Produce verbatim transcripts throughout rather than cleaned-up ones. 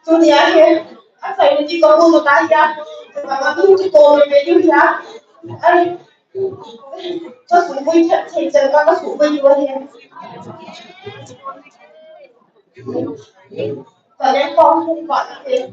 Tunia hi, a sai ni ko mu ta ya. Mama tu ti ko me me ya. Ai. Ka su bui ta, che che ka su bui yo he. Ka le ko mu ba te.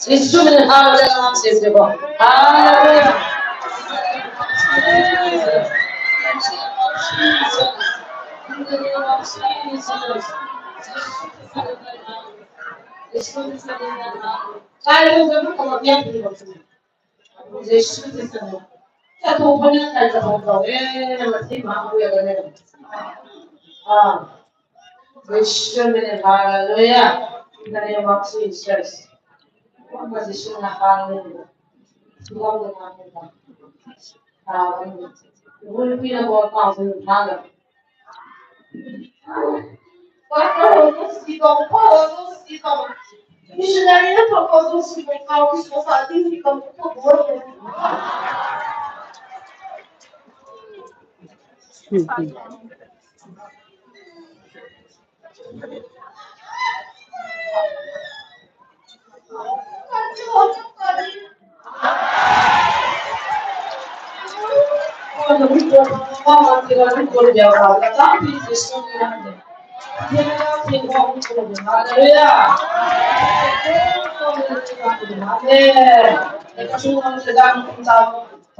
Jesu min, hallelujah, Jesu min. Hallelujah. Jesu min. Jesu min, hallelujah. In the name of Jesus. Hallelujah. Hallelujah.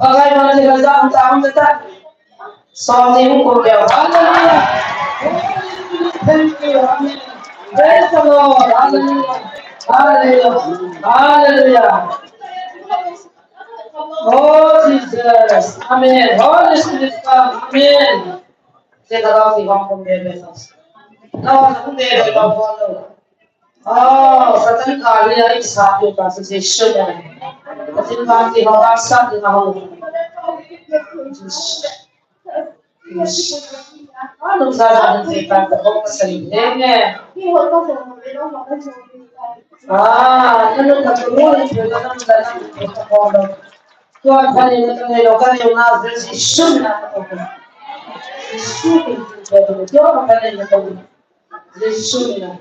Hallelujah. Amen. Hallelujah. Thank you. Amen. Praise the Lord. Hallelujah. Hallelujah. Hallelujah. Oh, Jesus. Amen. Holy Spirit, come. Amen. Oh, Satan ka ri ai sa tu ka sa Jesu ya. Satan ka ti ho ka sa tu na ho. Ano sa sa Satan ka ho ka sa ni ne. Ah, ano ka tu mo ni tu na na na. Tuan pa ni na ka ni lo ka ni na Jesu na. Jesu min in thum ko, Jesu min in.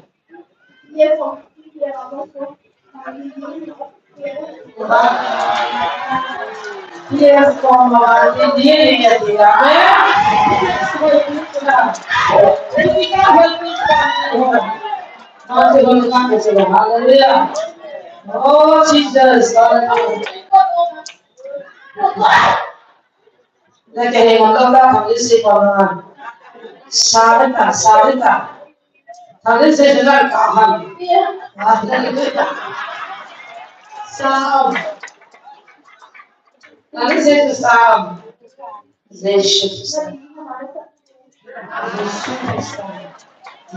Yes, come on, in the name of Jesus. Amen. Hallelujah. Oh, Jesus. Hallelujah. Nake hei man lou la, Sarita, Sarita. Hallelujah, Sarita. Sam. Hallelujah, Sam. Jesu Christ. Jesu Christ.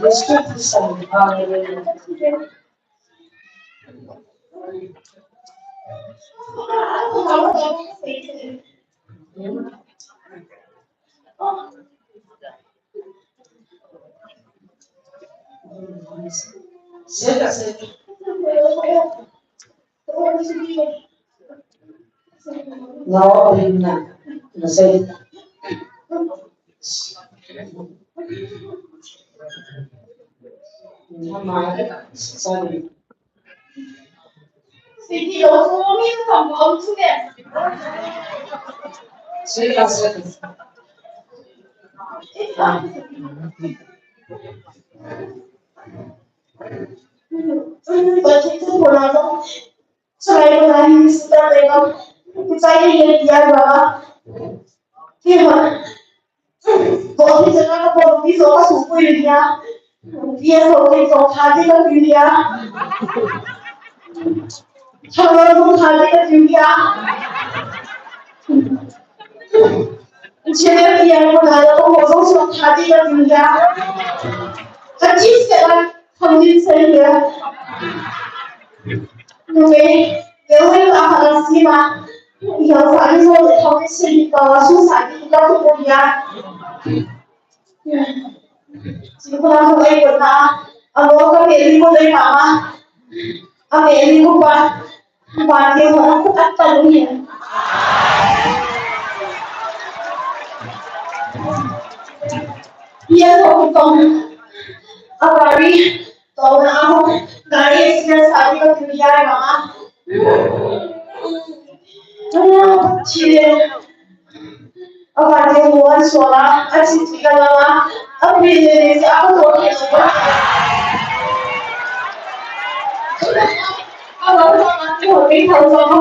Jesu Christ. Hallelujah. Senta, senta. Não, não, não sei. Sorry. Sweetie, lo so mi to tong ko chu ne. Sweetie, sweetie. But it's important. So I will not use that label. It's like a year, yeah, baba. Kihon. Ko hi jana ka ko pi so ka su pui ri ya. Pi ya so ke so tha de ka pi ya. Tha lo so tha de ka pi ya. Che le pi ya ko na ko ko so so tha de ka pi ya. Ka chi se la ka ni se ya. Nge, nge hui la ka si ma. Yang sa ni so de ka ni se ka su sa ni ka tu ya. Singkula ko ai ko na, amo ka peli ko dai mama, a peli ko pa, pa ke ho na ko ta ta lu ye. Ye ko ko, a gari, to na ho, gari accident sa di ko tu ya mama. Chile. Avante muan suala, achi chi kalanga, apri le le se apato ke suala. Avante muan suala, achi chi kalanga, apri le le se apato ke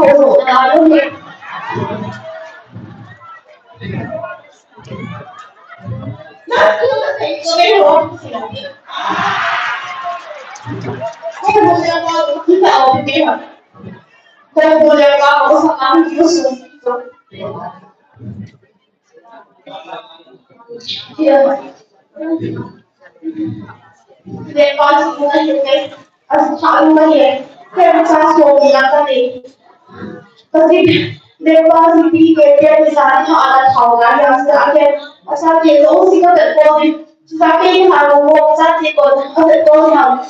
suala.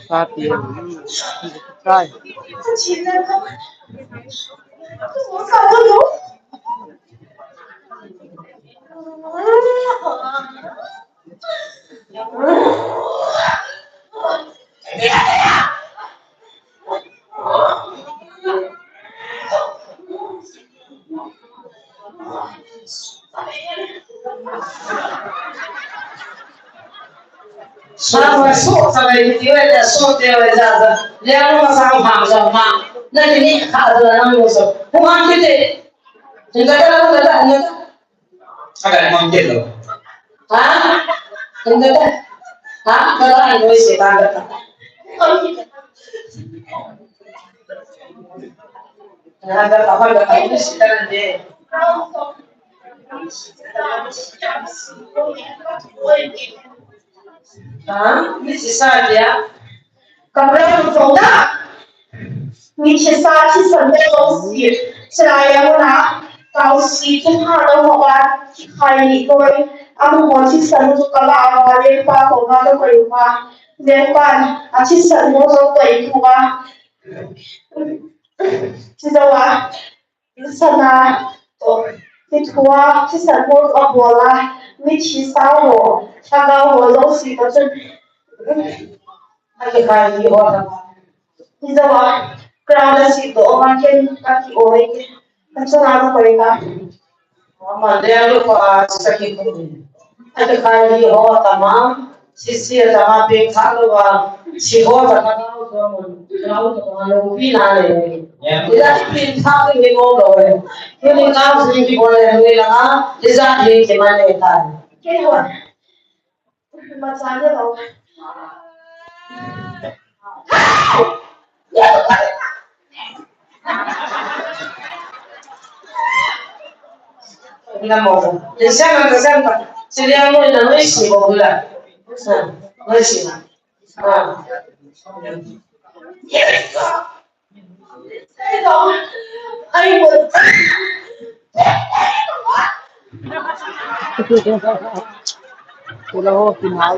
Sa ti. Sai. Sa ma so sa lai ti wai ta so te wai za za. Le ma sa ha za ma. Na ni kha za na mo so. Ko ha ki te. Ni ka ta, ni ka ta, ni ka ta. Aga mang kit lo. Ha? Ang ganda. Ha? Kailangan mo yung sitanda ka. Ang ganda, ang ganda, ang ganda, ang ganda. Ha? Ni si Sadia? Ka brother ko da. Ni che sa chi san da lo si. Chaya mo na. Tao si tu ha lo ho ba. Ki khai ni ko. Amu mo chi san tu ka la ba le pa ko ba lo ko ba. Le pa a chi san mo to ko tu ba. Chujouva, sana, to, kithua, kisan ho abol a, mithi sao ho, lhagao ho jouse toh chun, akikhai hi ho tama. Chujouva, crowd a sih to, ova ken, kaki oi, kachunga kakoi ta. Ama le lu pa saki ku. Ati kai hi ho tama, sisi tama pe kha lo wa, si ho tama dau to mun, dau to ma lo pi na le. Ila ti pin kha ki ni mo lo le. Ni ni ka si ki bo le ni la, ila ni ki ma le ta. Ke ho. Kula ho, kinau.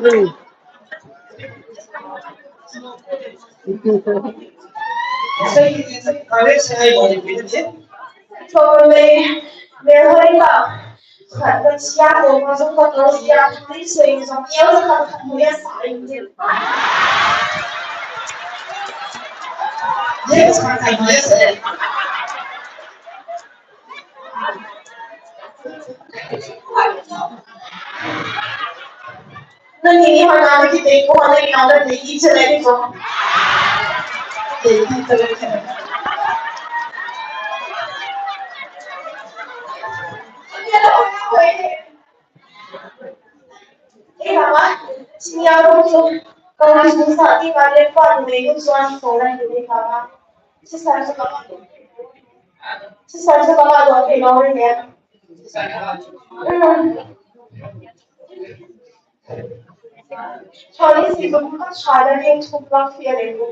Nani ni hana ni ki te ko hana ni na da ni ki chale ni ko. Te ki chale ni. Eh, mama, sini aku tu kalau susah di balik pun ni tu suan sekolah ni mama. Susah sekolah tu. Susah sekolah tu, okay, no, ya. Hmm. Charlie, si tu ka chada ni tu ka fiya ni tu.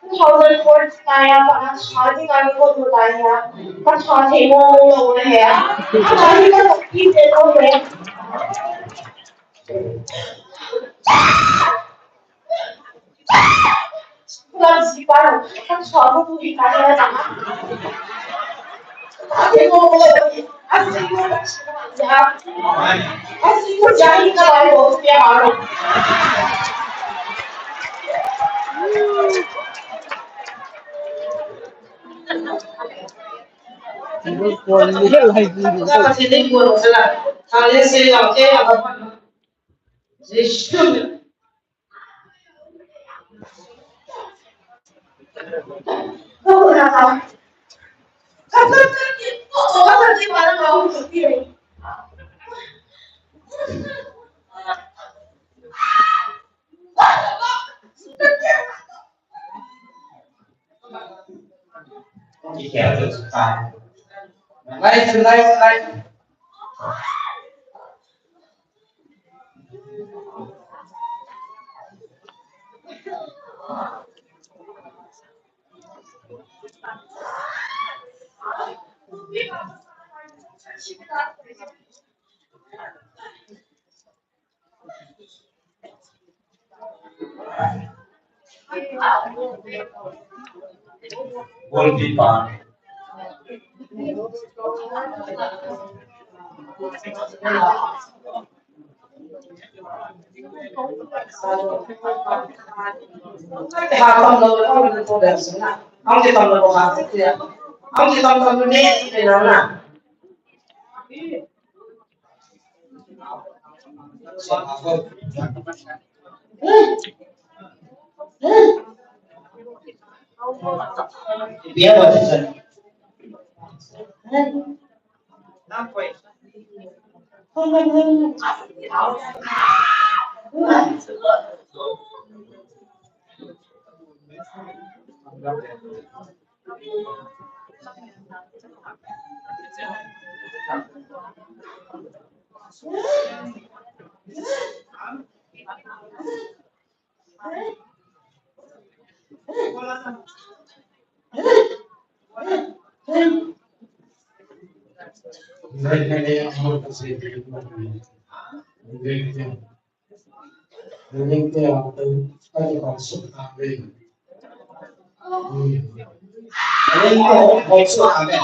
Two thousand four taya pa na chadi ka ni ko tu taya. Ka chadi mo mo lo ne ya. Ka chadi ka ki te ko ne. Nice, nice, nice. Goalkeeper. Ning te ang te, ka ni ka su ta ve. Ning ko ko su ta ve.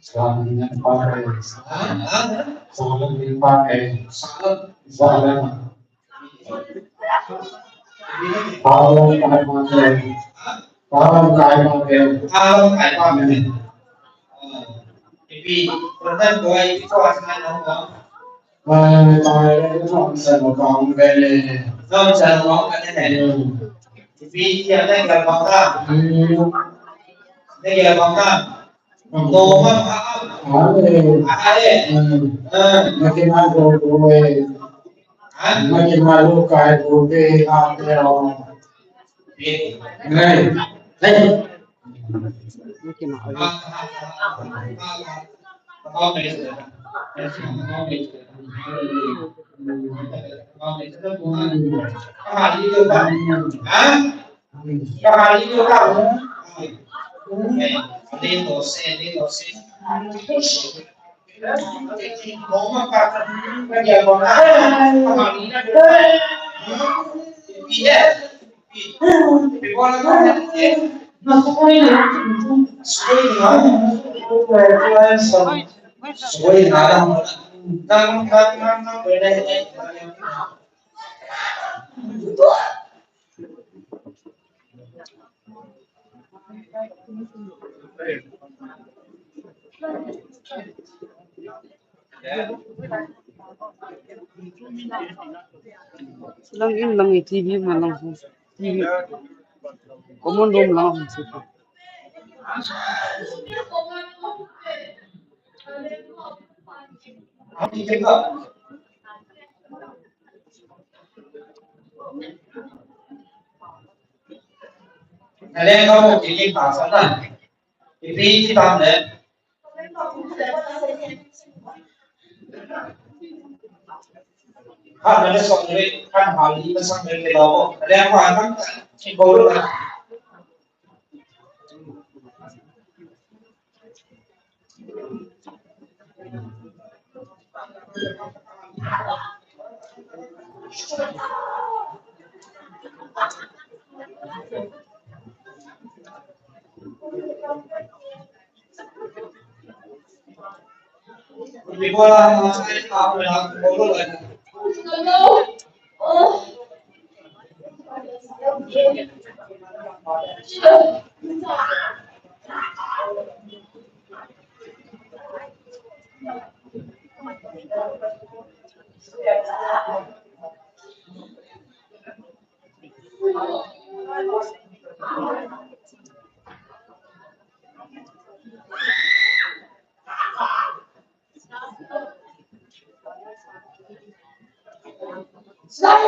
Salam, Father. Salam, Father. Salam. Salam, Father. Salam, Father. Salam, Father. Ipi, Father, boy, ito, asa na, no? Ai, ai, ai, ai, sa mo kong ve. Sa mo kong ve. Hmm. Ipi, ya, na, ya, bang, ka. Hmm. Na, ya, bang, ka. Hmm. No, ma, ha, ha. Ha, eh. Ha, eh. Hmm. Ah. Na, ki, ma, go, go, eh. Ha? Na, ki, ma, lo, kai, go, ve, ha, te, o. Ve. Nei. Nei. Lang in lang, T V ma lang ho. T V. Common room lang ho. Naleng ka mo kiki pa sa na. Ipi ti tam le. Ha, naleng song le, kan hali, na sang le ke lo. Naleng ka tam, ki ko lo na. Sa, sa,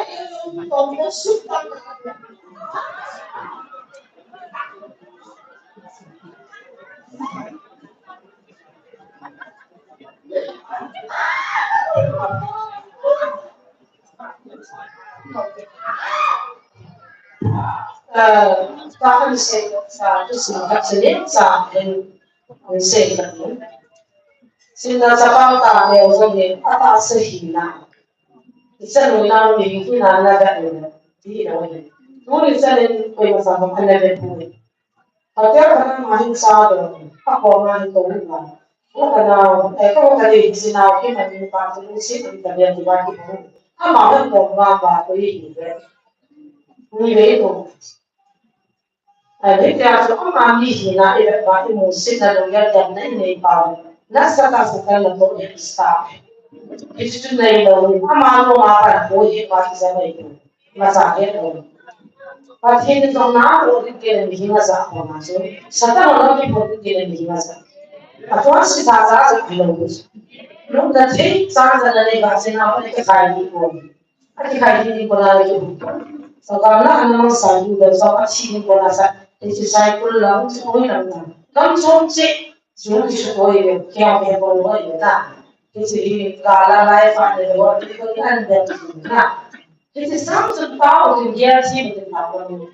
sa, sa, sa, sa, sa, sa, sa, Sina chapang ta neo jong hi, atahsa hina. Ichan nui nau ni hina na ga ni, ti na ni. Tuni chan in koima sa bang ana ve poi. Hotel khat a ma hin sa do, akom a hin tou hin la. Ka nau, eh, ka ka dei sin nau, keima ni pa tu si, ka dei ti ba ki. Ama hin kom nga ba ko hi ve. Ni ve ko. Hitia chu ama mi hina i vet uva i musit na, lunggel temna i nei pau, nasatah a Satan natoh hi i stop. Hichu chu nei lou ni. Ama lou ma pan ko hi pa ki ja mai ko. Ma ja he ko. Pathen in jong na ko ti ke ni hi ma ja ko ma chu. Satan lo ki ko ti ke ni hi ma ja. A to si ta ja ja lou ko. Lou na thei cha ja na nei ba se na ko ti khai ni ko. A ti khai ni ko na ni ko. Sa ka na an ma sa ni ko sa a chi ni ko na sa. Ti sai ko la ko ni na. Kam chom che. Chu ki su koi ve, kia ke ko lo ve ta. Ki su hi ka la lai fa de lo, ki ko ni an de na. Ki su sam su pa o ki ya chi de pa ko ni.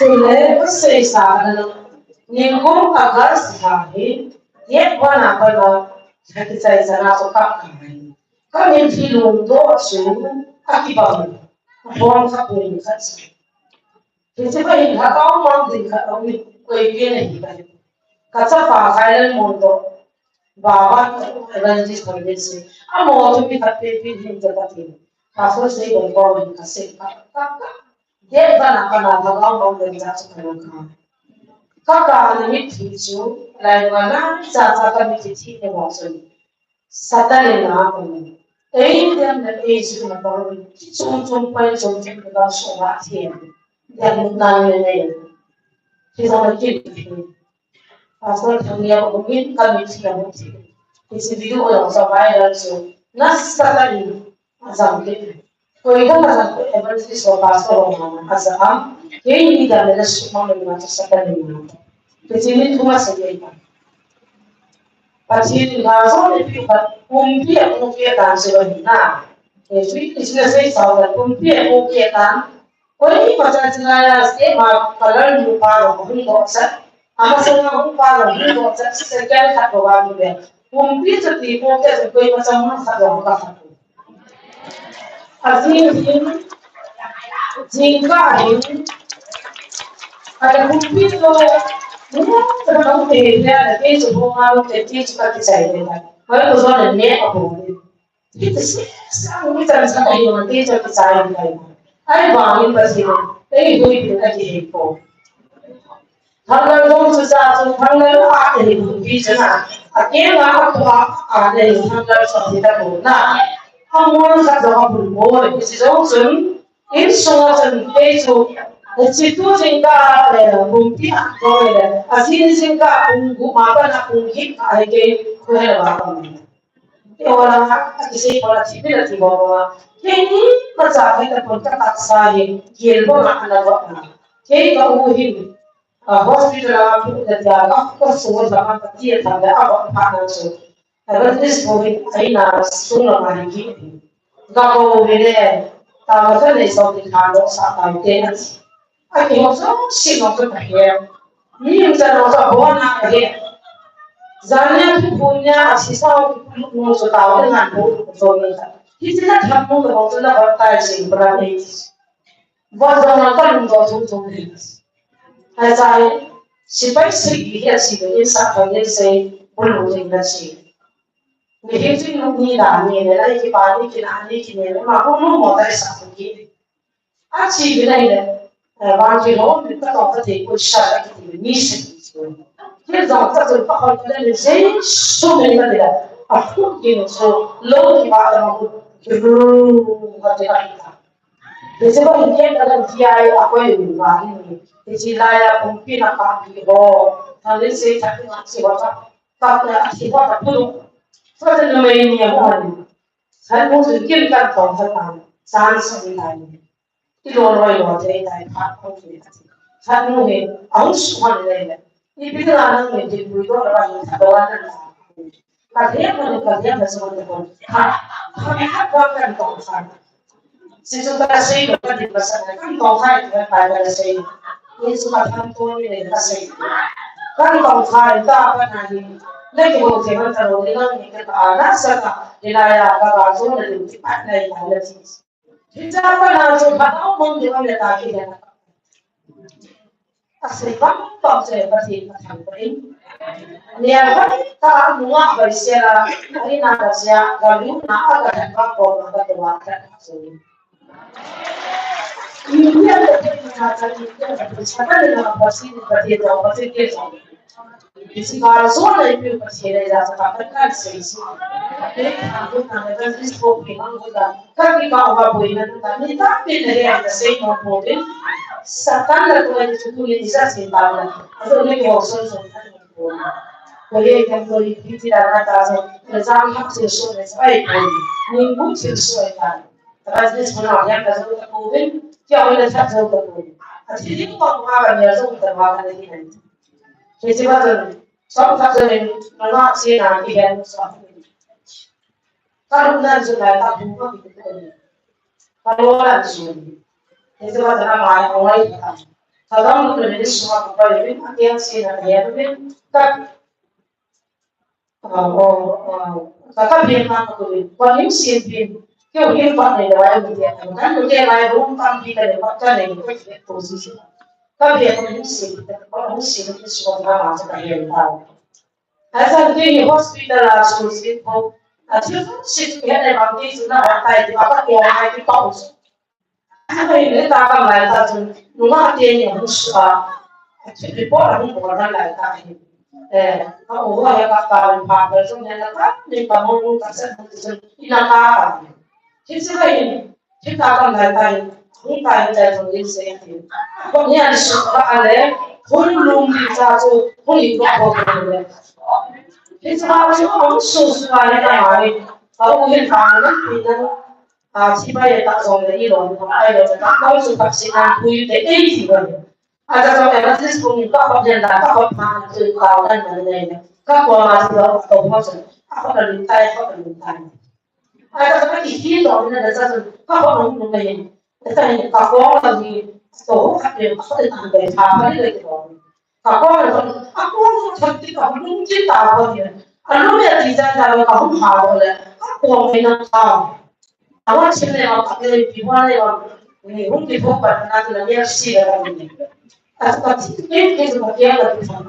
Chu le ko sei sa na. Ni ko ka ga sa hi, ye ko na ko lo, ki sai sa na so ka ka ni. Ka min thi lung do su, a ki ba mo. Hom ka ko ni ka sa. Hiche pa hin lhagao mang ding khat aum in, koi pen ahi kahi. Ka chapa Khailen Mon toh, Baba Evangelist Khailen se. Amaho chu mi khat pen pen hin te kati. Pastor sei bang ko hin ka sei ka, ka, ka. Date bana kana lhagao mang ding ja chu kana ka. Ka ka na mitlhi chu, lai ma na cha cha ka mitlhi thi ne mo chu. Satan in a kon. Ei dem le ei chu na kon. Ki chung chung pai chung chung ka so wa thiem. Dem nan le le. Ki jong ki. Pastor Thang Lian u min ka mi thi a mu thi. Ki si video o jong sa viral chu. Na Satan in a jam ke. Koi ka na jam ko evangelist o pastor o ma na a jam. Kei ni dem le su ma le ma chu Satan in a. Ki si ni thu ma sa ke ka. Pathen in Gaza le pi khat pumpi a pung keh tan chu ahi na. E, sweet is na sei sao khat pumpi a pung keh tan. Koima cha chin lai a se ma color nu pa lo hung doh cha. Ama sa na hung pa lo hung doh cha. Second khat lo va mu le. Pumpi chu ti pung keh chu koima cha mun khat lo ka khat. Ajing hin, jingkah hin, aja pumpi chu, mu, kana te, te, te, te, chu, bu, ma, te, te, chu, ka kichai, te, ta. Hoi, ko, so, ne, ne, a, bu, ne. Ki, te, se, sa, mu, chan, sa, ka, hi, ma, te, chu, kichai, te. Ai, ba, ni, pa, si, ma, te, hui, te, ka, ki, he, ko. Thanglal jong chu cha chu Thanglal a te hi pumpi chu na. A keng a a tua a te hi Thanglal chu hi ta ko na. A mol khat jong a pum bol hi chu jong chun. Insung a chun te chu. Hiche tu jingkah, eh, pumpi a ko le. Ajing jingkah pung gup ma pan a pung get a hi kei khu he la ba. Te ho la a kisei ko la thi pi la thi bo ma. Keini ma cha he ta pon ka taksa hi. Kel bo ma la bo ma. Kei ka u hin. A hospital a pu na dia ka ko so ba ma ka ti ta da a ba pa na so. Evangelist ko hin ai na sung la ma ni ki. Ga ko mi le ta ma ka nei so ti khan lo sa ta te na. A ki ho so si no ka he. Ni sa no ka bo na ka he. Zania tu punya a si sa ki pu no so ta wa na ko so ni ka. Ki ti na ta mo ko so na ba ta si ba ni. Vazonga kalung to thum thum ni. Acha, sipai si ki hi asi ni sa pa ni se bulu ni na si. Ni hi tin ni da ni ne lai ki pa ni ki na ni ki ne ma ko no mo dai sa ki. Achi bi lai le. Ba ki lo ni ka to ka te ko sa ki ni se. Ki zong ka tu pa ko ni se su ni na da. A ku ki so lo ki ba da ma ku. Ki ru ka te ka. Hiche bang in kei ka lam ti ai a koi u va in ni. Hiche lai a pumpi na pa pi ho. Thang le se thak na se wa ta. Ta na a thi wa ta pu. Fa ta na mai ni a ho ni. Khat mu su kin kan tong khat ta. San sa ni ta ni. Ti lo loi lo te ta pa ko ni ta. Khat mu he. Ang su han le le. Ipi la nang ni ti pu do la ni ta do na. Ka thiam mo, ka thiam mo, ka thiam mo. Ha, ha, ha, ha, kan tong khan. Si su ka sei, ka di ka sa, kan tong khan, ka pa ka sei. Ni su ka tham to ni ka sei. Kan tong khan ta pa na ni. Le ki mo ke man ta lo ni nang ni ka ana sa ka. Ni la ya ka ba zo na ni ki pa na ya na ti. Hiche a pat na chu phatah mong ding a le ta ki le na. A sei pam pam chu Pathen ka thangvah in. Nia ka ta nunga bai se la, a ina ka sia, ka lu na a ka thangvah ko na ka tua ka chu. India ka thei na ka India ka thei sa ka le na Pathen ka thei to Pathen ke to. Isi ba so le pi pa se le ja sa ka kan se si. Ni ta ko ta le kan si ko pi mang ko ta. Ka ki ka wa poi na ta ni ta pi le ya ta se mo ko pi. Satan la ko ni tu ni sa se ta na. A so ni ko so so. Ko ye kan ko ni pi ti da na ta so. Na ja ma se so ne sa ai ko. Ni bu se so ai ta. Evangelist muna hiam ka zo ta kovin, kia hoi la that zo ta kovin. A thi ding pa pa ka nia zo ta wa ka na hi nai. Hichi ba zon, som khat zon in, na na si na ki hian sa. Ka lu nan zon lai ta bu ma ki ko ni. Ka lo lan zon. Hichi ba zon a mai a wai ka. Ka dam lu ni su ma ka pa ri, a kiang si na ka hian ri. Ka Ka, ka, ka biak na ka tu, ka lim sin pin, keu lim pa nei le wai mu dia, kan mu dia lai rum tam pi ka le pa ka nei ka ki tu si si. Ka biak ka lim sin, ka lim sin ki su ka ma sa ka hian ta. Asa ki ni hospital a su si ko, a si si ki ne bang ki su na ba tai ti ba ka ko ai ki pa u su. Ahile ta kam lai ta chun, nungah te ni hung su a, a thil report a hung bol lai ta hi. Eh, ka u ho he ka ka pha pe chun he ka ka ni ka mo ka sa chun ina ka ka. Hi si ka hin, hi ta kam lai ta hi, hung ta hi ta chun lim se hi. Ko ni an su ka a le, hung lum ni ta chu, hung i ko ko le. Hi sa chu hung su su a le ta mai. Ka u hin ka ni ni A, chibai le tak jong le i lom, ai lo le tak jong chu tak si nan pui te ei ti bang. A ta jong evangelist kum ka hop den da, ka hop ma chu ka kan man nei le. Ka ko ma chu lo to ma chu. A ko ka lim tai, ko ka lim tai. A ta jong i hi lo na da chu ka hop ma nu nei. Ta ni ka ko la ni to ka le ka le tan be ta ma le to. Ka ko le a ko thak ti ka lung ti ta ko ni. A lung ya ti ja ta ka hum ha lo le. Ka ko me na ta. Awa chim le, awa kap le, pi hua le, awa, ni hung kiphong pat na tu na nia si le ka ni. Ka tu ka ti, ke, ke tu ka kia ka tu sa.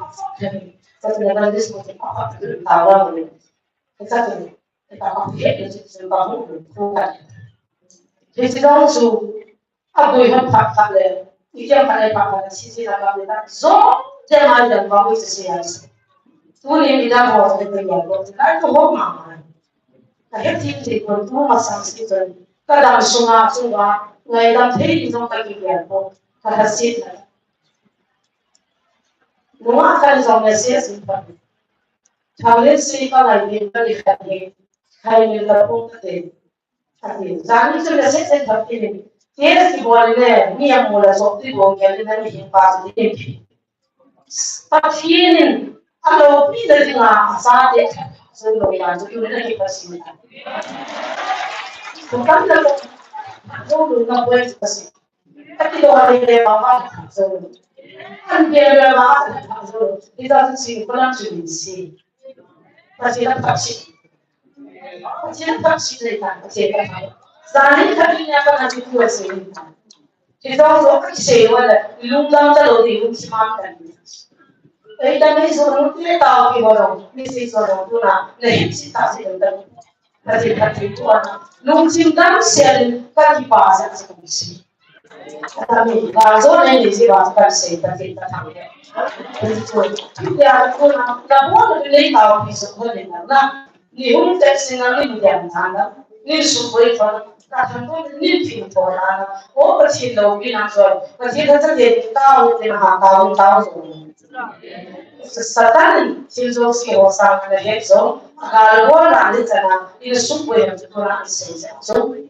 Ka tu na ka dis ko tu ka pa tu ta wa ni. Ka tu ni, ka pa ke ni tu ka hung ko ka. Ke si dong su, a bui hon phat phat le, i kiang phat le phat phat le, si si la ka ni ta. Zo, je ma yang ba mu si si ya si. Tu ni mi da ho se te ya ko, lai ko ho ma ma. Ka het thim thei pon tu masang si chun, ka dam sunga chunga ngaidam thei ding jong ka kigel pon, ka lhasetna. Nungah khat in jong message ahin thot. Thanglen si ka ngai ding ka ni khat hi, khai min la pung ka te. Ati, jani chu message ahin thot in, case kibol in le, mi amu la sop ti bol kei in, na mihing pa chu din. Pathen in a loupina dinga a chate a tha, so loupina chu tuni a hi Pathen a. Tukan na lo, lo lo na poi chu Pathen. A ti lo a le le ma ma tha so. An be le ma tha so. Ti ta chu si ko lam chu ni si. Pathen a Pathen. Pathen a Pathen le ta, Pathen a tha. Zani ka ni ya ka na chu ku a si. Hi jong jong ka kisei uva le, lungdam talou ding lungthim a kan. Ei, ta nei jong lungthim le tao pi ho jong, ni sei jong jong tuna, na hip si ta si jong ta. Pathen, Pathen tua na, lungthim dam sel in ka kipa sa si kong si. Ta mi, ba jong nei nei si ba ka sei Pathen ta thang. Pathen tua, tua tuna, na bo na nei tao pi so ko nei na. Ni hung tek sing a ni mu diam na na. Ni su poi thon, ka thang ko ni phin thon na na. O Pathen loupina jong. Pathen ta ta de ta u te na ha ta u ta u jong. Satan thil jong si ho sang na het jong. Ka lo na ni cha na. Ni su poi na tu na se jong.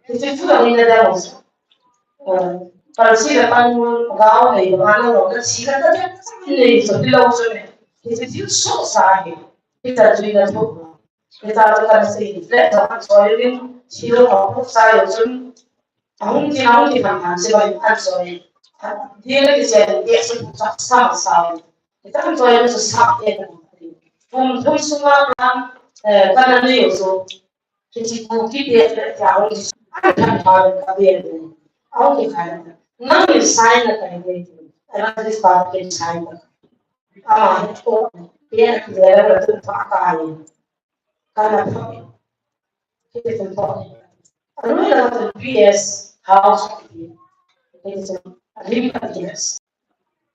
Ni tu tu ni na da mo. Pal si la pan mun gao nei ba na lo na si ka ta de. Ni so ti lo so ne. Ni tu so sa he. Ni ta tu na tu. Kita tu kan si le ta kan soi rin, si lo ko sa yo chun. Ahung ti ahung ti kan kan si bai kan soi. Dia le ki se dia su sa sa sa. Kita kan soi su sa e kan. Kum thum sunga kan, eh, kan ni yo su. Ki ti ku ki dia le ta ahung ti kan kan ka dia. Ahung ti kan. Nang ni sai na kan ni. Era di sa ke sai na. Ah, ko dia ki le la tu pa ka ni. Kana pha. Kiti chun pha. Anoi la chun P S house kiti. Kiti chun a lim ka P S.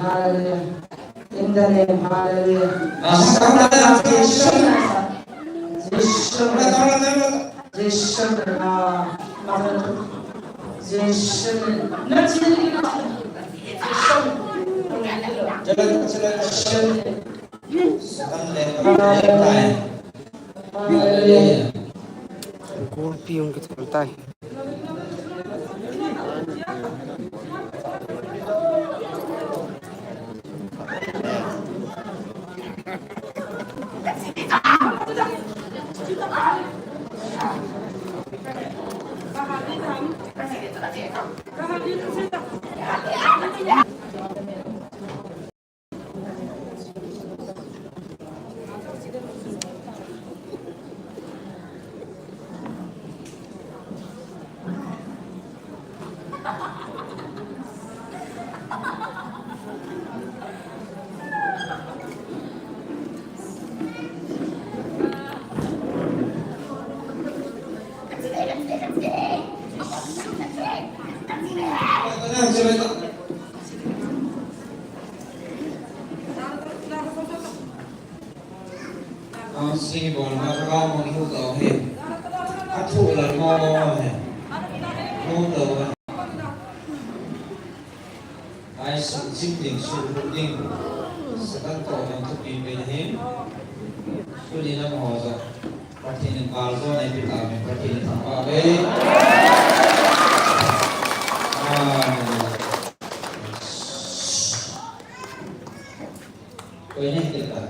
Hallelujah. In the name, hallelujah. Ang sing bol ma ka mo ni hu to he. Ka thu la mo mo he. Hu to he. Ai su sing ding su hu ding. Sa kan to mo thu pi pe ni. Su ni na mo za. Pathen in pal jo nei pi ta me, Pathen in thangvah uve. Amen. Koi nei pi ta.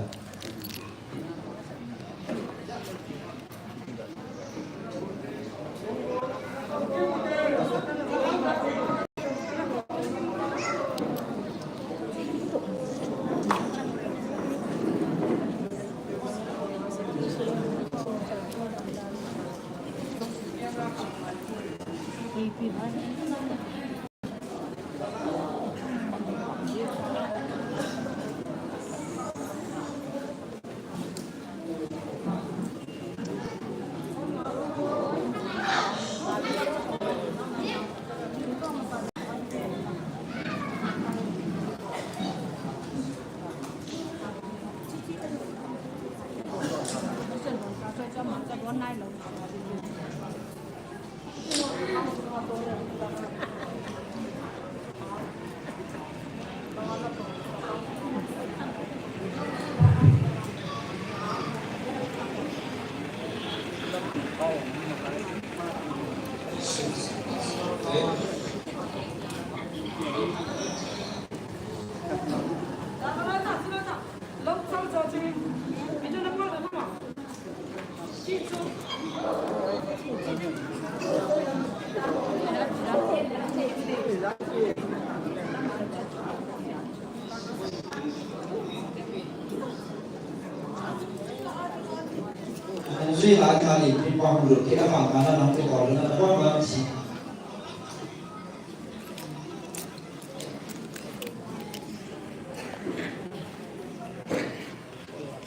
Ang zui la ka ni pi pa hulu ke ama ka na nang ke ko na ko ma si.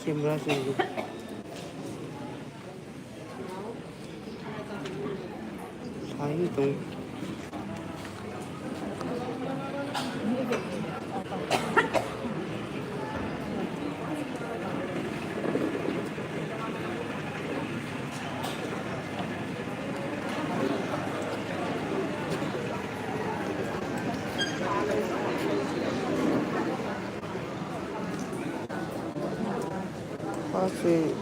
Camera se. Sai tung. First week.